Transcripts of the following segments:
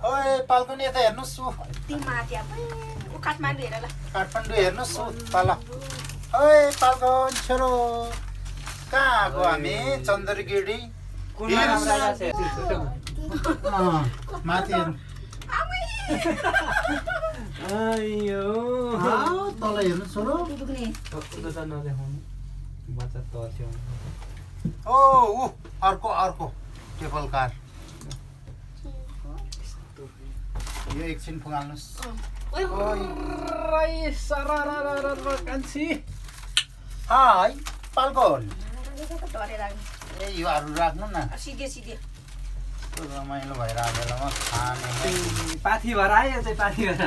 ओए पाल्कुनी यता हेर्नुहोस् काठमाडौँ हेर ल काठमाडौँ हेर्नुहोस् तल ओए पाल्कुन छोरो कहाँ आएको हामी चन्द्रगिरी माथि हेर्नु तल हेर्नु छोरो ओ ऊ अर्को अर्को टेबल कार यो एकछिन फुगाल्नुहोस् हाई पाल्कोन ए यो अरू राख्नु न रमाइलो भइरहेको बेलामा खाने पाथी भएर आयो चाहिँ पाथी भएर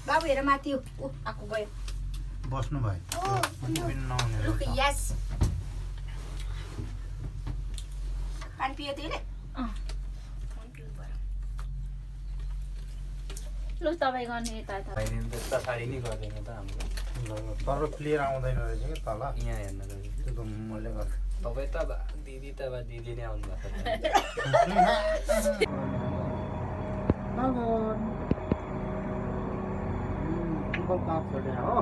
बाबु हेर माथि आएको गयो बस्नु भयो नहुने यस पानी पियो तिमीले लु तपाईँ गर्ने यता पछाडि नै गर्दैन त हाम्रो तर क्लियर आउँदैन रहेछ कि तल यहाँ हेर्न त्यो त मैले गर्दा तपाईँ त दिदी नै आउनु भएको टेबल कार छोडेर हो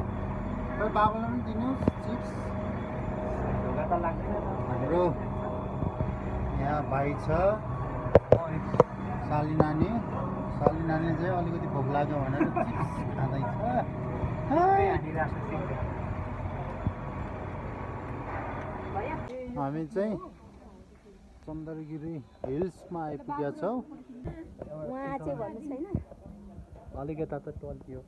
खै बाबालाई पनि दिनुहोस् चिप्स हाम्रो यहाँ भाइ छ साली नानी चाहिँ अलिकति भोक लाग्यो भनेर चिप्स खाँदैछ हामी चाहिँ चन्द्रगिरी हिल्समा आइपुगेका छौँ उहाँ चाहिँ भन्नु छैन अलिकता त टल्कियो